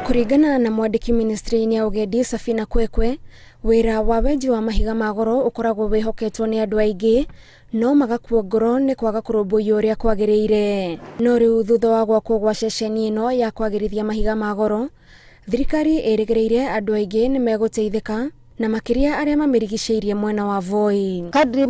Kũringana na mwandĩki ministry-inĩ ya ũgendi Safina Kwekwe, wĩra wa wenji wa mahiga ma goro ũkoragwo wĩhoketwo nĩ andũ aingĩ no magakua ngoro nĩ kwaga kũrũmbũiyo ũrĩa kwagĩrĩire. No rĩu thutha wa gwakwo gwa ceceni ĩno ya kwagĩrithia mahiga ma goro, thirikari ĩrĩgĩrĩire andũ aingĩ nĩ megũteithĩka na makĩria arĩa mamĩrigicĩirie mwena wa Voi. Kadri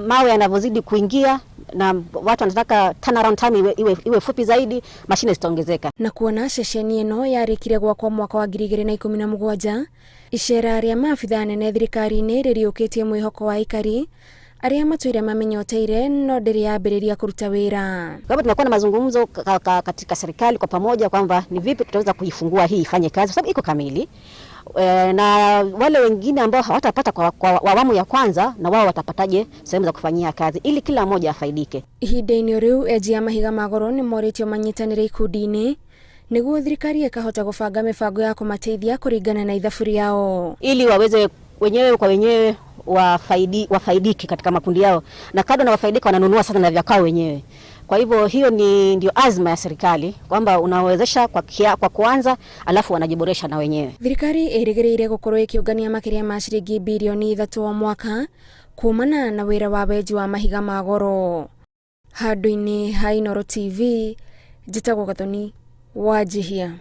mawe yanavyozidi kuingia na watu wanataka turnaround time iwe fupi zaidi, mashine zitaongezeka. Na kuona ceceni ĩno yarĩkire gwakwo mwaka wa 2017, icera rĩa maabithaa anene thirikari-inĩ rĩriũkĩtie mwĩhoko wa aikari arĩa matũire mamenyoteire no ndĩrĩ yambĩrĩria kũruta wĩra. Kwa hivyo tunakuwa na mazungumzo katika serikali kwa pamoja kwamba ni vipi tutaweza kuifungua hii ifanye kazi kwa sababu iko kamili. Na wale wengine ambao hawatapata kwa awamu ya kwanza na wao watapataje sehemu za kufanyia kazi ili kila mmoja afaidike. Ihinda-inĩ rĩu enji a mahiga ma goro nĩ morĩtio manyitanĩre ikundi-inĩ nĩguo thirikari ĩkahota gũbanga mĩbango ya kũmateithia kũringana na ithabu rĩao. Ili waweze wenyewe kwa wenyewe wafaidike katika makundi yao, na kado na wafaidika wananunua sasa na vya kwao wenyewe. Kwa hivyo hiyo ni ndio azma ya serikali kwamba unawezesha kwa kuanza alafu wanajiboresha na wenyewe. Thirikari ĩrĩgĩrĩire gũkorwo ĩkĩũngania makĩria ma ciringi birioni 3 o mwaka kumana na wĩra wa wenji wa mahiga ma goro. Handũ-inĩ ha Inooro TV, njĩtagwo Gathoni Wanjihia.